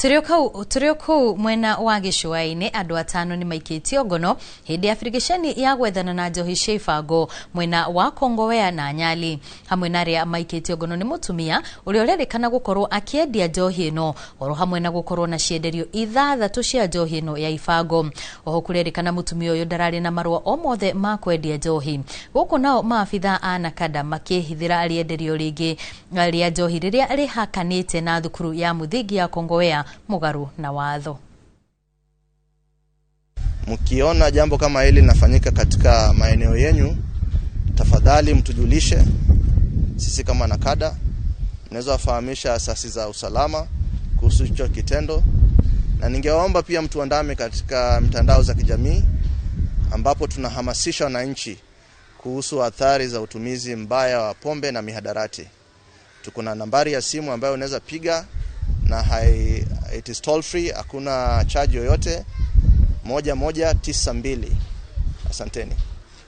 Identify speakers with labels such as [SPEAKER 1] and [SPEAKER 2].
[SPEAKER 1] Tũrĩ o kũu mwena wa gĩcũa-inĩ, andũ 5 nĩ maikĩtio ngono hĩndĩ ya birigiceni ya gwethana na njohi cia ibango mwena wa Kongowea na Nyali. Hamwe na arĩa maikĩtio ngono nĩ mũtumia ũrĩa ũrerĩkana gũkorwo akĩendia njohi ĩno oro hamwe na gũkorwo na cienderio 6 cia njohi ĩno ya ibango. Oho kũrerĩkana mũtumia ũyũ ndararĩ na marũa o mothe ma kwendia njohi. Gũkũ nao maabitha a Nakada makĩhithĩra rĩenderio rĩngĩ rĩa njohi rĩrĩa rĩhakanĩte na thukuru ya mũthingi ya Kongowea mũgarũ na watho.
[SPEAKER 2] Mkiona jambo kama hili linafanyika katika maeneo yenyu, tafadhali mtujulishe. Sisi kama Nakada mnaweza wafahamisha asasi za usalama kuhusu hicho kitendo, na ningewaomba pia mtuandame katika mitandao za kijamii ambapo tunahamasisha wananchi kuhusu athari za utumizi mbaya wa pombe na mihadarati. Tuko na nambari ya simu ambayo unaweza piga na it is toll free, hakuna charge yoyote, 1192. Asanteni.